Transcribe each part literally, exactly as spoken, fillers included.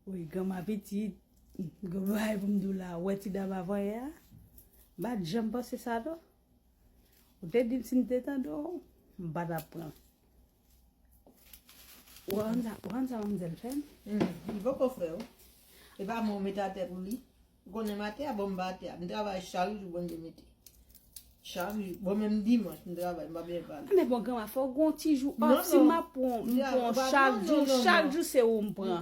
Wi, granma pitit, gwo bagay pou m di w la, ou wè ti dam avan yè a? M pa t janm panse sa non. Ou te di m si m te tande w, m pa t ap pran. Ou konn sa, ou konn sa manmzèl fè m? Hmm, li poko fè w. E pa mwen ou mete atè pou li. Ou konnen m atè a, bon m pa atè a. M travay chak jou Bondye mete. Chak jou. Bon menm dimanch m travay, m pa byen pale. Men bon granma, fò w gon ti jou off. Si m ap pran, m pran chak jou, chak jou se ou m pran.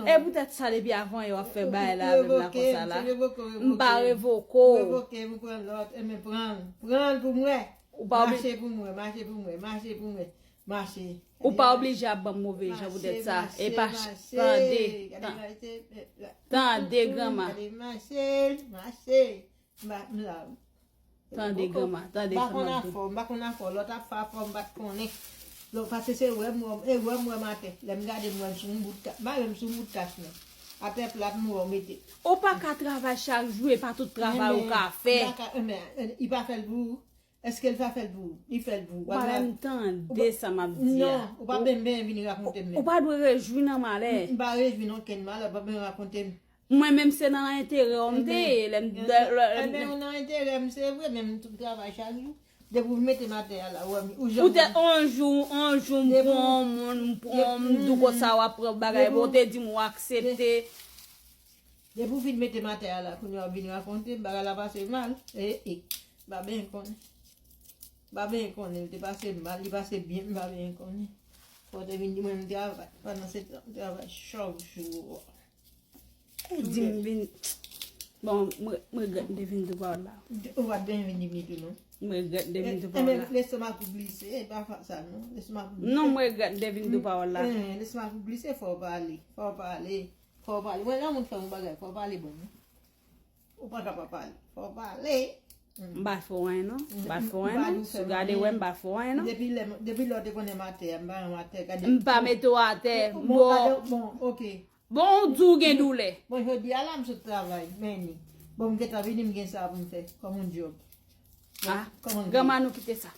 E poutèt sa depi avan yè w ap fè bagay la avè m la konsa la. M pa revoke w. Revoke, m pran lòt, enben pran l. Pran l pou m wè. Ou pa obli- Mache pou m wè, mache pou m wè, mache pou m wè. Mache. Ou pa oblije ap ban m move jan poutèt sa. E pa tande. Tande granma. Gade mache, mache. M pa m la. Tande granma, tande sa m ap di. M pa konn afò, m pa konn afò. Lòt ap fè afò, m pa t konnen. Lòt, paske se wè m wè, e wè m wè m atè. Lè m gade m wè m sou yon bout ka-, m pa wè m sou yon bout kach non. Atè plat m wè w mete. Ou pa ka travay chak jou, e pa tout travay ou ka fè. M pa ka, enben, e, li pa fè l pou ou. Èske l pa fè l pou ou? Li fè l pou ou. Ou pa menm tande sa m ap di a. Non, ou pa menm vin rakonte m menm. Ou pa dwe rejwi nan malè. M pa rejwi nan okenn malè, ou pa menm rakonte m. Mwen menm se nan enterè w m te ye. Lè m, lè, lè, enben, ou nan enterè m, se vre, men m tou travay chak jou. Depi w mete m atè a la, ou wè m, ou jan. Poutèt on jou, on jou, m pran yon moun, m pran, m di w konsa w ap pran bagay, bon, ou te di m ou aksepte. Depi w fin mete m atè a la, kounye a w vin rakonte m, bagay la pase mal. E, e, m pa byen konnen. M pa byen konnen, li te pase mal, li pase byen, m pa byen konnen. Fò w te vin di mwen m travay, pandan se tan, m travay chak jou. Ou di m vin. Bon, mwen, mwen regrèt m te vin di w pawòl la. Ou pa t byen vin di m li tou non. Mwen regrèt m te vin di w pawòl la. Lestomak ou glise, e pa fè sa non. Lestomak ou glise. Non, mwen regrèt m te vin di w pawòl la. Lestomak ou glise, fò w pale, fò w pale. Fò w pale. Mwen, lè yon moun fè yon bagay, fò w pale bon wi. Ou pa ka pa pale. Fò w pale. M pa fè w anyen non. M pa fè w anyen non. Si w gade wè m pa fè w anyen non. Depi lè, depi lè w te konnen m atè a, m pa janm atè. Gade. M pa mete w atè. Bon, gade, bon, oke. Bon, ou di w gen doulè. Bon, jodi a la, m sot travay, men ni. Bon, m gentan vini, m gen sa pou m fè, kòm yon djòb. Ah, granma nou kite sa.